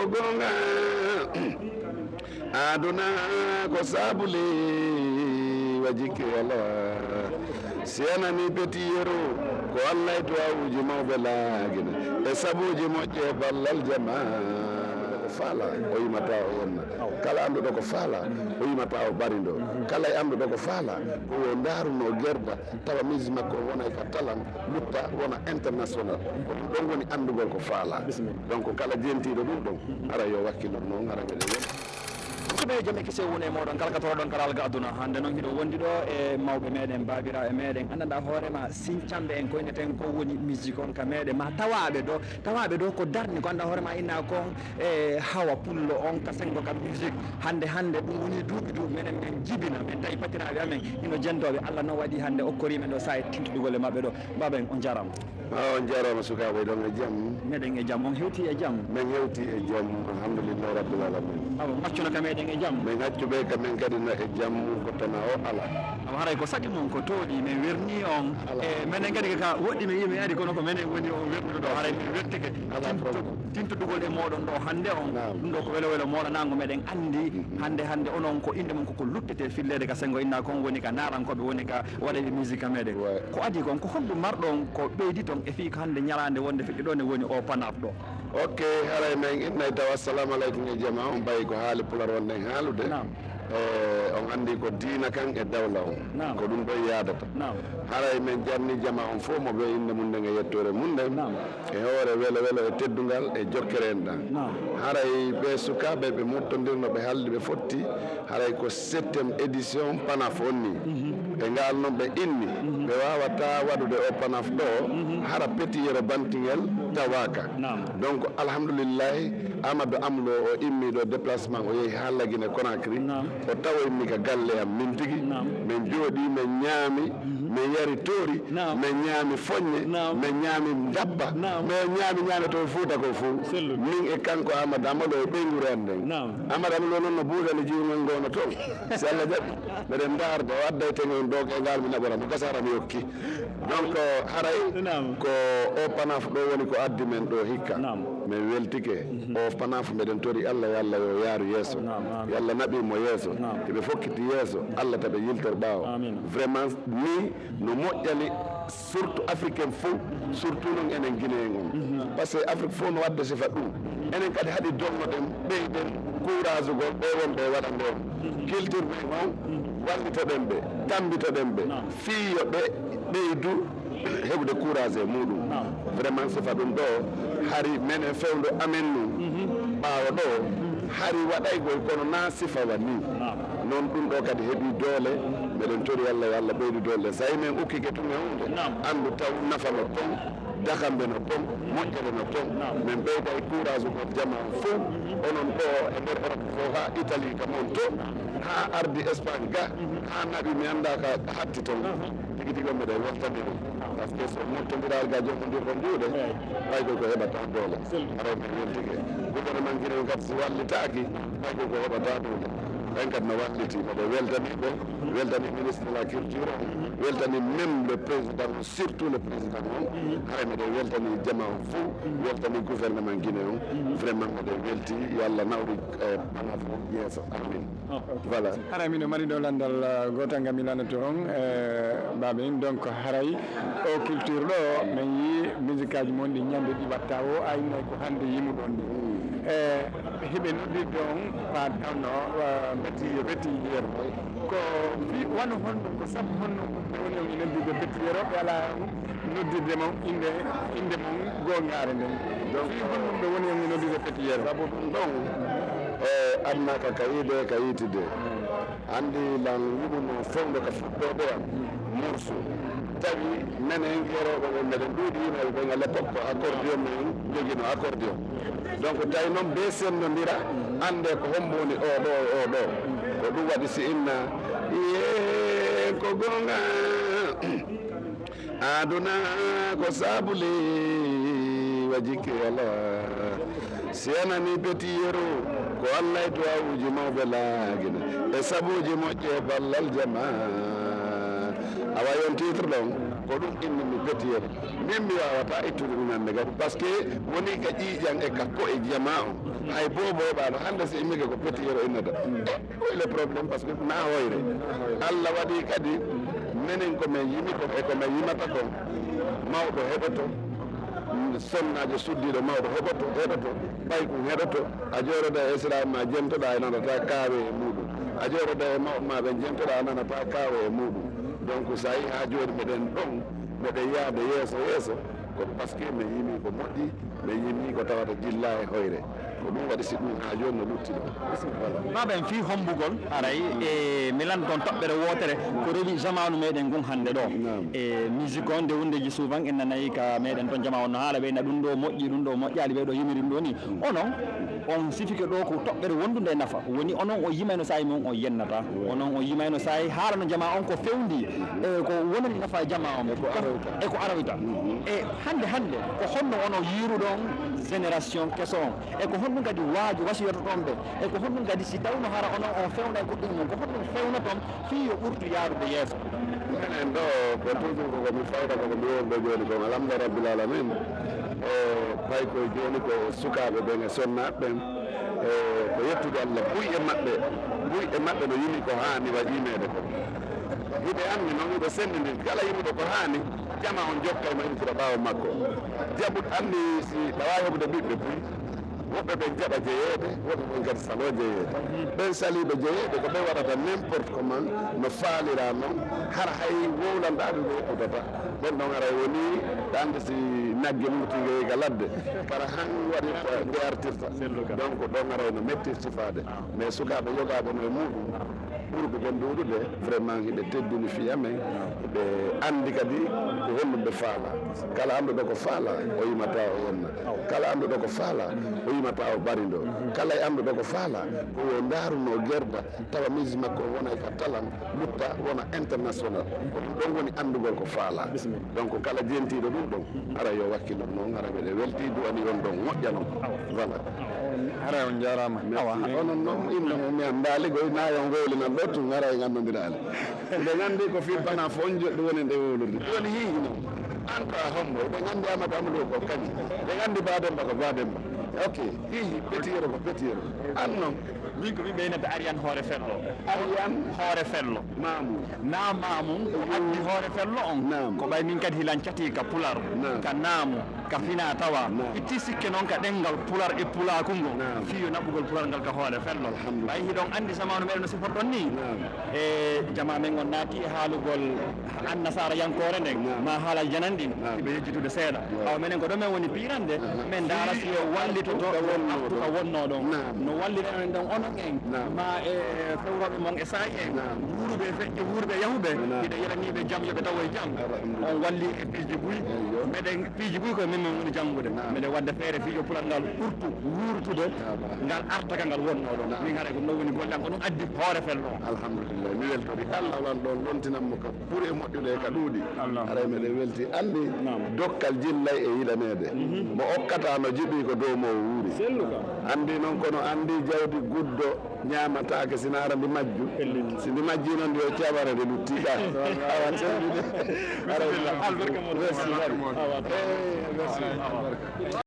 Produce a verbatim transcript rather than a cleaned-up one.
Gonga aduna ko sabuli wa jikki wala. Si anani Petit Yero, ko Allah e duwawuji mawɓe laagina e sabuji moƴƴe e ballal jama. Ko faala o yimata o yenna. Kala annduɗo ko faala o yimata o ɓarindo. Kala e annduɗo ko faala ko wo ndaruno gerda tawa musique makko wona ka talan lutta wona international. Ko ɗum ɗon woni anndugol ko faala. Donc kala jentiiɗo ɗum ɗon hara yo wakkilo noon hara meɗen woni. Musidɓe, yo jam e kisee won e mooɗon kala ka toroɗon kala alga aduna. Hannde noon hiɗo wondi ɗo e mawɓe meɗen, baabiraaɓe meɗen, anndanɗaa hoore ma, sincamɓe en, ko inneten ko woni musique on ka meɗen, ma tawaaɓe ɗo, tawaaɓe ɗo ko darni, ko anndaa hoore ma inna kon e Hawa Pullo on ka senngo ka musique. Hannde, hannde ɗum woni duuɓi, duuɓi meɗen, men jibina, men tawi patiraaɓe amen hino jentooɓe. Allah noon waɗi hannde okkorii men ɗo saa'i tintudugol e maɓɓe ɗo. Baaba en, on jaaraama. Ah, on jaaraama sukaaɓe, ɗon e jam? Meɗen e jam. On hewti e jam? Men hewti e jam, alhamdulillahi rabbil alamin. Awa, maccuno ka meɗen e jam? Men haccuɓe ka men kadi no e jam, ko tana o ala. Awa, haray ko saɗi mon ko tooɗi, men werni on. Ala. E, menen kadi ka woɗɗi men yimi ari, kono ko menen woni on wernuɗo ɗo, haray men wertike. Ala tinto-, problème. Tintudugol e mooɗon ɗo hannde on. Naam. Ɗum ɗo ko welo welo mooɗanaango meɗen anndi. Mhm. Hannde, hannde onon ko innde mon koko luttete filleede ka senngo inna kon woni ka naarankooɓe woni ka waɗayɓe musique ka meɗen. Ouais. Ko adii kon, ko honɗum marɗon ko ɓeydi ton e fii ko hannde ñalaande wonde feƴƴuɗo ne woni o Panaf ɗo? Ok, haray men innay tawa assalamu aleykum e jama on, ɓay ko haali pular wonɗen haalude. Naam. E, on anndi ko diina kan e dawla on. Naam. Ko ɗum ɗon yaadata. Naam. Haray men jarni jama on fof mo ɓe innde mum nden e yettoore mum nden. Naam. E hoore welo welo e teddungal e jokkere en ɗan. Naam. Haray ɓe sukaaɓe ɓe mottondirno ɓe haldi ɓe fotti, haray ko septième édition Panaf on ni. Mhm. E ngal noon ɓe inni, mhm, ɓe waawataa waɗude o Panaf ɗo, mhm, hara Petit Yero Bantingel tawaaka. Naam. Donc, alhamdulillahi, Amadou Amlo o immi ɗo déplacement, o yehi haa Lagine Conakry. Naam. O tawoymi ka galle am min tigi. Naam. Min jooɗii, min ñaami, mhm, min yari toori, naam, min ñaami foññe, naam, min ñaami ndabba, naam, min ñaami ñaame to Fuuta ko fof. Sellude. Min e kanko Amadou Amalo e ɓeynguure am nden. Naam. Amadou Amalo noon no buudani jiwngol ngoo no toon. Si Allah jaɓi, meɗen ndaarda, o adday teŋe on ɗo e ngal mi naɓora mo, gasaara mi yokki. Donc, haray, naam, ko o Panaf ɗo woni ko addi men ɗo hikka. Naam. Min weltike. Mhm. O Panaf, meɗen tori Allah, yo Allah yo yaaru yeeso. Naam, amin. Yo Allah naɓi mo yeeso. Naam. Hiɓe fokkiti yeeso, Allah taɓe yiltor ɓaawo. Amin. Vraiment, ni no moƴƴani, surtout Afrique en fof, surtout noon enen Guinéen on. Mhm. Par ce que Afrique fof no wadde sifa ɗum. Enen kadi haɗi donnoɗen, ɓeyden kuuraasugol ɓe wonɓe e waɗande on. Mhm. Culture men on, mhm, wallitoɗen ɓe, tammbitoɗen ɓe. Naam. Fii yo ɓe ɓeydu heɓude courage e muɗum. Naam. Vraiment, sifa ɗum ɗo, hari menen fewndo amen nun, mhm, ɓaawo ɗo, mhm, hari waɗaygol kono na sifa wa ni. Naam. Noon ɗum ɗo kadi heɓi doole, meɗen tori Allah yo Allah ɓeydu doole. So tawi men ukkike tun e hunde, naam, anndu taw nafa no toon, dakambe no toon, moƴƴere no toon. Naam. Men ɓeyda e courage ko jama on fof, mhm, onon ɗo e nder Europe fof haa Italie kam on to, naam, haa ardi Espagne ga, mhm, haa naɓi mi annda ka hatti toon. Mhm. Tigi tigi on mbiɗa weltani ɗum. Par ce que so mottondiral ga jokkondirɗon juuɗe, eey, ɓay ko ko heɓata doole. Sellude. Haray men weltike. Gouvernement Guinée on kadi si wallitaaki, ɓay ko ko heɓata doole. Ɓen kadi no walliti, mboɗo weltani ɓe, weltani ministre de la culture on, weltani même le président, surtout le président on. Haray mbiɗa weltani jama on fof, weltani gouvernement Guinée on. Vraiment mbiɗa welti, yo Allah nawru, eh, bana fof yeeso. Amin. Oh, ok. Voilà. Haray mino mari ɗo landal, uh, gotal ngam mi landoto on, uh, baaba en. Donc haray o culture ɗo, min yi musique aji mon ɗi ñande ɗi watta o, aynay ko hande yimuɗon ɗi. Eh, hiɓe noddirde on pa tawno, uh, Petit, Petit Yero. Ko fi wano honno, ko sabu honno ɓe woni on e noddirde Petit Yero, ɓe ala noddirde mon inde, inde mon goongaare nden. Donc, fii honɗum ɓe woni e noddude Petit Yero? Sabu ɗum ɗon, e aduna ka, ka yiide, ka yiitide. Anndi lan yimuno fewndo ka fuɗɗoode am, morceau. Tawi menen Yerooɓe ɓen, meɗen ɗuuɗi yimooɓe ɓen, à l'époque ko accordion men jogino, accordion. Donc, tawi noon ɓe senndondira, annde ko hombo woni oo ɗoo e oo ɗoo. Ko ɗum waɗi si inna, yee, ko goonga. Aduna ko sabuli wa jikki wala. Si a nani Petit Yero, ko Allah e duwawuji mawɓe laagina e sabuji moƴƴi e ballal jama. Awa yon titre ɗon. Ko ɗum inni mi petiyero. Min mi waawata ittude ɗum hannde kadi, par ce que woni ka ƴiiƴan e ka ko'e jamaa on. Hay boobo heɓaano hannde, si immike ko petiyero innata. E ɗo le problème, par ce que na hoyre. Allah waɗi kadi menen ko men yimi kon e ko men yimata kon, mawɗo heɓoto, sonnaajo suddiiɗo mawɗo heɓoto, heɗoto, paykun heɗoto. A jooɗoda e Islaam ma jentoɗa, a nanata kaawe e muɗum. A jooɗoda e mawɓe ma ɓe jentoɗa, a nanata kaawe e muɗum. Donc, so a yii haa jooni meɗen ɗon, meɗen yahde yeeso yeeso, ko parce que min yimii ko moƴƴi, min yimii ko tawata jillaa e hoyre. Ko ɗum waɗi si ɗum haa jooni no lutti ɗo. Voilà. Maa ɓen fii hommbugol, haray, e mi lanndii toon toɓɓere wootere, ko rewi jamaanu meɗen ngun hannde ɗo. Naam. E musique on, nde hunndeeji souvent en nanay ka meɗen toon, jamaa on no haala, ɓe na ɗum ɗo moƴƴi, ɗum ɗo moƴƴaali, ɓe ɗo yimiri ɗum ɗo ni. Onon, on sifike ɗo ko toɓɓere wondunde e nafa. Woni onon o yimayno saa'i mon o yennata. Onon o yimayno saa'i haala no jamaa on ko fewndi, e ko wonani nafa e jamaa on. E ko aroyta. E ko aroyta. E hannde, hannde, ko honno onon yiiruɗon génération keso on? E ko honɗum kadi waaju wasiyotoɗon ɓe? E ko honɗum kadi si tawno hara onon on fewna e goɗɗum mum, ko honɗum fewnoton fii yo ɓurtu yaarude yeeso? Minen ɗo, ko toujours ko ko mi fawta, ko ko mi woni ɗo jooni kon, alhamdulillah rabbil alamin. E paykoye jooni ko sukaaɓe ɓen e sonnaaɓe ɓen. E ko yettude Allah, buy e maɓɓe, buy e maɓɓe no yimi ko haani wa yimeede ko. Hiɓe anndi noon, hiɓe senndindiri kala yimuɗo ko haani, jama on jokka e mo intira ɓaawo makko. Jaɓu anndi si ɗawa heɓude ɓiɓɓe buy, woɓɓe ɓen jaɓa jeyeede, woɓɓe ɓen kadi saloo jeyeede. Ɓen saliiɓe jeyeede ko ɓe waɗata n'importe comment, no faalira noon, hara hay wowlanɗaaɓe ɓe heɓɓutata. Ɓen ɗon aray woni, ɗa anndi si nagge mum tiiga yehi ka ladde, kala han waɗirta nde artirta. Donc ɗon aray no metti sifaade. Mais sukaaɓe yogaaɓe no e muɗum, ɓurɓe ɓen ɗuuɗude, vraiment hiɓe teddini fii amen. Hiɓe anndi kadi ko honɗum ɓe faala. Kala annduɗo ko faala, o yimata o yenna. Kala annduɗo ko faala, o yimata o ɓarindo. Kala e annduɗo ko faala, ko yo ndaaruno gerda, tawa mise makko wona e ka talan, lutta wona international. Ko ɗum ɗon woni anndugol ko faala. Donc kala jentiiɗo ɗum ɗon, hara yo wakkilo noon, hara mbeɗe weltii, duwani on ɗon moƴƴa noon. Voilà. Hara on jaaraama. Merci. Awa, onon noon, inno mo mi anndaali, koy na yo ngowlinan ɗo tun, hara en anndondiraali. Mbeɗen anndi ko fii bana fof joɗɗi woni nde wowlirde. Jooni hii hino. An ko a hombo, eɗen anndi Amadou Amadou ko kañum. Eɗen anndi Ba Demba ko Ba Demba. Ok, hii, petiyero ko petiyero. An noon. Min ko mi ɓeynata Ariane Hoore Fello. Ariane Hoore Fello. Maamu. Na maamu, ko addi Hoore Fello on. Naam. Ko ɓay min kadi hilan catii ka pular, naam, ka naamu, ka fina tawa. Naam. Itti sikke noon ka ɗemngal pular e pulaaku ngo. Naam. Fii yo naɓugol pular ngal ka Hoore Fello. Alhamdulillah. Ɓay hiɗon anndi samaanu meɗen no siforɗon ni. Naam. E jamaa men on naati e haalugol annasaara yankoore nden, naam, ma haalal janan ɗin, naam, hiɓe yejjitude seeɗa. Naam. Awa menen ko ɗo men woni piirande, aha, men ndaara si o wallitoto ka wonno ɗon. Artu ka wonno ɗon. Naam. No wallirano en ɗon onon en, naam, ma e fewrooɓe mon e saa'i en, naam, wuuruɓe e feƴƴe, wuuruɓe e yahuɓe, naam, hiɗa yelaniiɓe jam, yo ɓe tawo e jam. Alhamdulillah. On walli e piiji buy. Eyyo. Meɗen piiji buy koye men men woni janngude. Naam. Meɗen waɗde feere fii yo pular ngal ɓurtu wuurtude, naam, ngal arta ka ngal wonno ɗon. Naam. Min haray ko ɗum ɗon woni golle am, ko ɗum addi Hoore Fello. Alhamdulillah, mi weltori Allah, lan ɗon lontinan mo ka ɓuri e moƴƴude e ka ɗuuɗi. Allah. Haray meɗen welti. Anndi, naam, dokkal jillay e yiɗaneede. Mhm. Mo okkata no jiɓi ko dow mo o wuuri. Selluka. Anndi noon kono anndi jawdi guddo ñaamataake sina ara ndi majju. Pellet. Si ndi majji noon ndi o cawara nde lutti ka. Awa, sellude. Bisimilla. Albarka mon. Merci, merci. Awa. Eh, merci. Awa. Albarka.